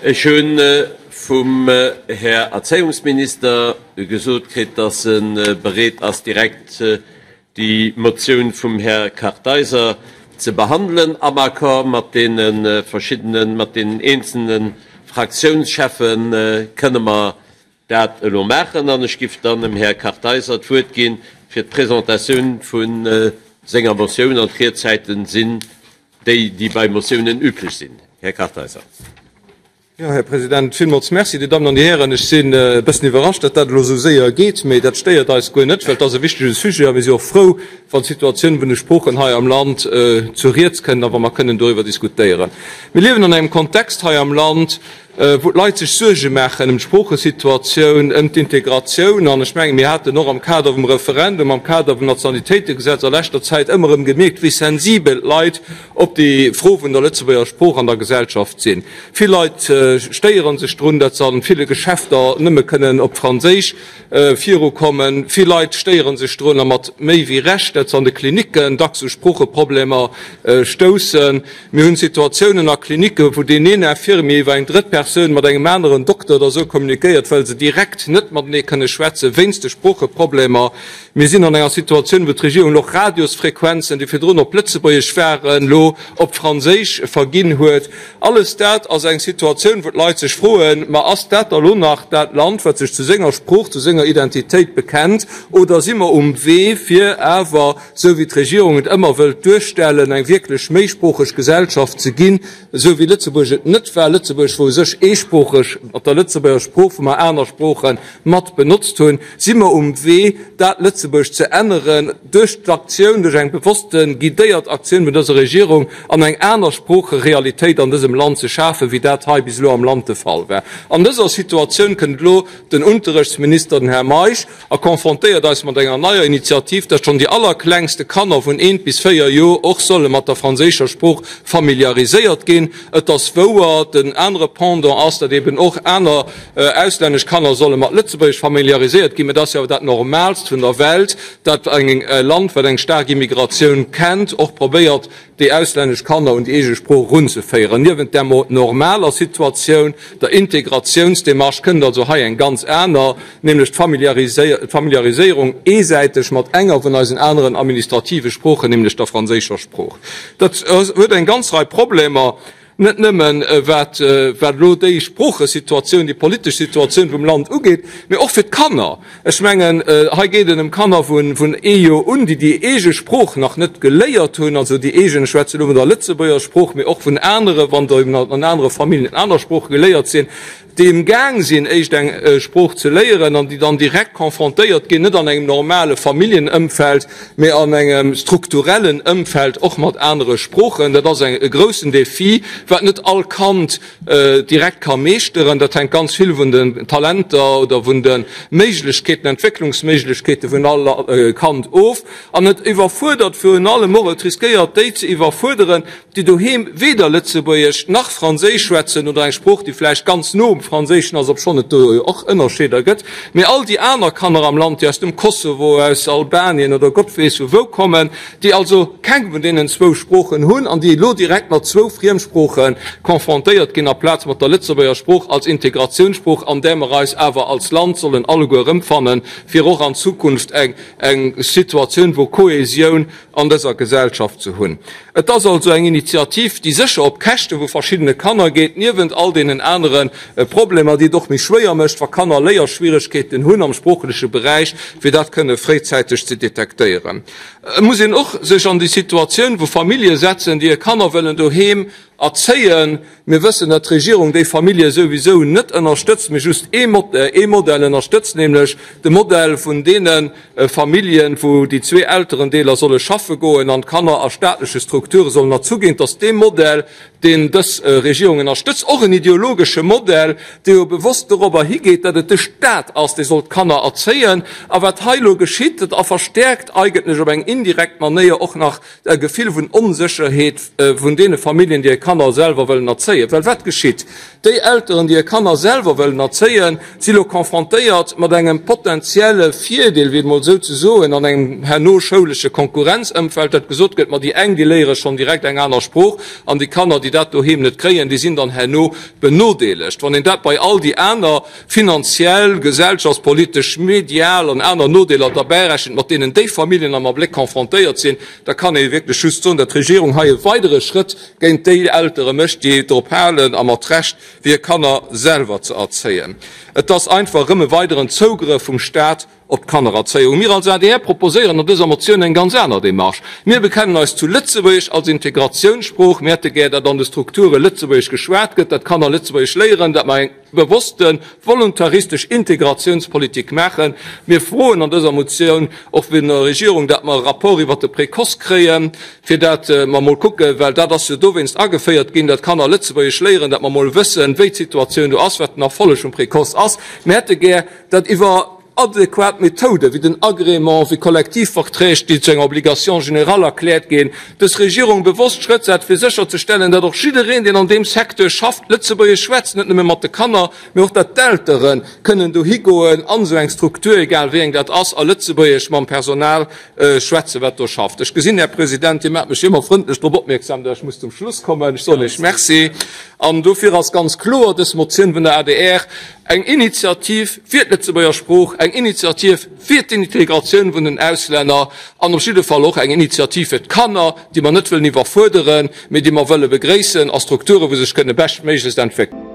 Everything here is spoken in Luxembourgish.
Ech hu vum Här Erzéiungsminister gesot kritt, dass e bereet ass, direkt déi Motioun vum Här Kartheiser ze behandelen, am Accord mat deene verschiddenen, mat deenen eenzelne Fraktiounscheffe kënne mer dat elo maachen. An ech giff dann dem Här Kartheiser d'Wuert gi fir d'Presentatioun vu senger Motioun. An d'Riedzäiten sinn déi, déi bei Motiounen üblech sinn. Här Kartheiser. Jo, Här President, villmools Merci. Dir Dammen an Dir Hären, ech sinn e bëssen iwwerrascht, datt dat elo esou séier geet, mee dat stéiert eis guer net, well et ass e wichtege Sujet a mir si och frou, wann d'Situatioun vun de Sproochen hei am Land zur Rieds kënnt a wa mer kënnen doriwwer diskutéieren. Mir liewen an engem Kontext hei am Land, wou d'Leit sech Suerge maachen ëm d'Sproochesituatioun, ëm d'Integratioun. An ech mengen, mir haten och am Kader vum Referendum, am Kader vum Nationalitéitegesetz a leschter Zäit ëmmer erëm gemierkt, wéi sensibel d'Leit op déi Fro vun der Lëtzebuerger Sprooch an der Gesellschaft sinn. Vill Leit stéiere sech drun, datt se an ville Geschäfter nëmme kënnen op Franséisch virukommen. Vill Leit stéiere sech drun, a mat méi wéi Recht, datt se an de Klinicken dacks u Sproocheproblemer stoussen. Mir hunn Situatiounen a Klinicke wou deen een Infirmier iwwer eng drëtt Persoun mat engem aneren Dokter oder esou kommunikéiert, well se direkt net matenee kënne schwätzen, wéinst de Sproocheproblemer. Mir sinn an enger Situatioun, wou d'Regierung elo och Radiosfrequenzen, déi virdrun op Lëtzebuergesch waren, elo op Franséisch verginn huet. Alles dat ass eng Situatioun, wou d'Leit sech froen, Ma ass dat da lo nach dat Land, wat sech zu senger Sprooch, zu senger Identitéit bekennt, oder si mer um Wee, fir awer esou wéi d'Regierung et ëmmer wëllt duerstellen, eng wierklech méisproocheg Gesellschaft ze ginn, esou wéi Lëtzebuerg et net war. Lëtzebuerg wor u sech eesproocheg mat der Lëtzebuerger Sprooch, wou mer aner Sprooche mat benotzt hunn. Si mer um Wee, dat Lëtzebuerg ze änneren duerch d'Aktioun, duerch eng bewosste guidéiert Aktioun vun dëser Regierung an eng aner Sproocherealitéit an dësem Land ze schafen, wéi dat hei bis elo am Land de Fall war. An dëser Situatioun kënnt elo den Unterrechtsminister, den Här Meisch, a confrontéiert eis mat enger neier Initiativ, dass schonn déi allerklengste Kanner vun eent bis 4 Jor och solle mat der franséischer Sprooch familiariséiert ginn. Et ass wouer, den anere Pendant ass, datt eben och aner auslännesch Kanner solle mat Lëtzebuergesch familiariséiert ginn. Mä dat ass jo awer dat Normaalst vun der Welt, datt eng Land, wat eng staark Immigratioun kennt, och probéiert, déi auslännesch Kanner un déi eege Sprooch erunzeféieren. Niewent där normaler Situatioun, der Integratiounsdemarche, kënnt also hei eng ganz aner, nämlech d'Familiariséierung eesäiteg mat enger vun eisen aneren administrative Sproochen, nämlech der franséischer Sprooch. Dat huet eng ganz Rei Problemer, net nëmmen wat elo déi Sproochesituatioun, déi politesch Situatioun vum Land ugeet, mee och fir d'Kanner. Ech mengen, hei geet et ëm Kanner vun ee Joer un, déi déi eege Sprooch nach net geléiert hunn, also déi eegen, ech schwätze elo vun der Lëtzebuerger Sprooch, mee och vun anere, wann der eben an anere Familljen aner Sprooche geléiert sinn, déi emgaang sinn, éischt eng Sprooch ze léieren an déi dann direkt confrontéiert ginn, net an engem normale Familljenëmfeld, mee an engem strukturellen Ëmfeld och mat anere Sproochen. Dat ass e groussen Défi, wat net all Kand direkt ka meeschteren. Dat hänkt ganz vill vun den Talenter oder vun de Méiglechkeeten, Entwécklungsméiglechkeete vun all Kand of. An et iwwerfuerdert virun allem och, et riskéiert déi ze iwwerfuerderen, déi doheem weder Lëtzebuergesch nach Franséisch schwätzen oder eng Sprooch, déi vläicht ganz no um Franséischen ass, obschonn et do jo och Ënnerscheeder gëtt. Mee all déi aner Kanner am Land, déi aus dem Kosovo, aus Albanien oder Gott weess vu wou kommen, déi also keng vun deenen zwou Sproochen hunn an déi elo direkt mat zwou Friemsprooche confrontéiert ginn, aplaz mat der Lëtzebuerger Sprooch als Integratiounssprooch, an där mer eis awer als Land sollen alleguer erëmfannen, fir och an Zukunft eng Situatioun wou Kohesioun an dëser Gesellschaft ze hunn. Et ass also eng Initiativ, déi sécher op Käschte vu verschiddene Kanner geet, niewent all deenen anere Problemer, déi et och méi schwéier mécht, wa Kanner Léierschwieregkeeten hunn am sproochleche Beräich, fir dat kënne fréizäiteg ze detektéieren. Et muss een och sech an déi Situatioun vu Famillje setzen, déi hir Kanner wëllen doheem erzéien. Mir wëssen, datt d'Regierung déi Famillje souwisou net ënnerstëtzt, mee just ee Modell ënnerstëtzt, nämlech de Modell vun deene Familljen, wou déi zwee Elterendeeler solle schaffe goen an d'Kanner a staatleche Strukture sollen erzu ginn. Et ass dee Modell, deen dës Regierung ënnerstëtzt, och en ideologesche Modell, dee jo bewosst dorobber higeet, datt et de Staat ass, dee soll d'Kanner erzéien. A wat hei elo geschitt, dat a verstärkt eigentlech op eng indirekt Manéier och nach e Gefill vun Onsécherheet vun deene Familljen, déi hir. Kanner selwer wëllen erzéien. Well wat geschitt? Déi Elteren, déi hir Kanner selwer wëllen erzéien, si lo confrontéiert mat engem potenzielle Virdeel, fir et emol esou ze soen, an engem herno schoulesche Konkurrenzëmfeld, dat gesot gëtt, ma déi eng, déi léiere schonn direkt eng aner Sprooch an déi Kanner, déi dat doheem net kréien, déi sinn dann herno benodeelegt. Wann een dat bei all déi aner finanziell, gesellschaftspolitesch, medial an aner Nodeeler derbäirechent, mat deenen déi Familljen am Abléck confrontéiert sinn, da kann ee wierklech just soen, datt d'Regierung hei e weidere Schrëtt géint déi Eltere mécht, déi drop halen, a mat Recht, fir hir Kanner selwer ze erzéien. Et ass einfach erëm e weideren Zougrëff vum Staat op d'Kannererzéiung. Mir als adr proposéieren an dëser Motioun eng ganz aner Démarche. Mir bekennen eis zu Lëtzebuergesch als Integratiounssprooch. Mir hätte gär, datt an de Strukture Lëtzebuergesch geschwat gëtt, datt d'Kanner Lëtzebuergesch léieren, datt mer eng bewosste voluntaristesch Integratiounspolitik maachen. Mir froen an dëser Motioun och vun der Regierung, datt mer e Rapport iwwert de Précoce kréien, fir dat mer emol kucken, well dat ass jo dowéinst ageféiert ginn, datt d'Kanner Lëtzebuergesch léieren, datt mer emol wëssen, wéi d'Situatioun do ass, wat den Erfolleg vum Précoce ass. Mir hätte gär, datt iwwer adequat Methoden, wéi den Agrément, wéi Kollektivverträg, déi zu enger Obligation générale erkläert ginn, dës Regierung bewosst Schrëtt setzt, fir sécherzestellen, datt och jiddereen, deen an deem Secteur schafft, Lëtzebuergesch schwätzt, net nëmme mat de Kanner, mee och datt d'Eltere kënnen dohi goen an esou eng Struktur, egal wéi eng dat ass, a Lëtzebuergesch mam Personal schwätzen, wat do schafft. Ech gesinn, Här President, Dir maacht mech ëmmer frëndlech drop opmierksam, datt ech muss zum Schluss kommen. Ech soen Iech Merci. An dofir ass ganz kloer dës Motioun vun der adr eng Initiativ fir d'Lëtzebuerger Sprooch, eng Initiativ fir d'Integratioun vun den Auslänner an op jidde Fall och eng Initiativ fir d'Kanner, déi mer net wëllen iwwerfuerderen, mee déi mer wëlle begréissen a Strukturen, wou se sech kënne beschtméiglechst entwéckelen.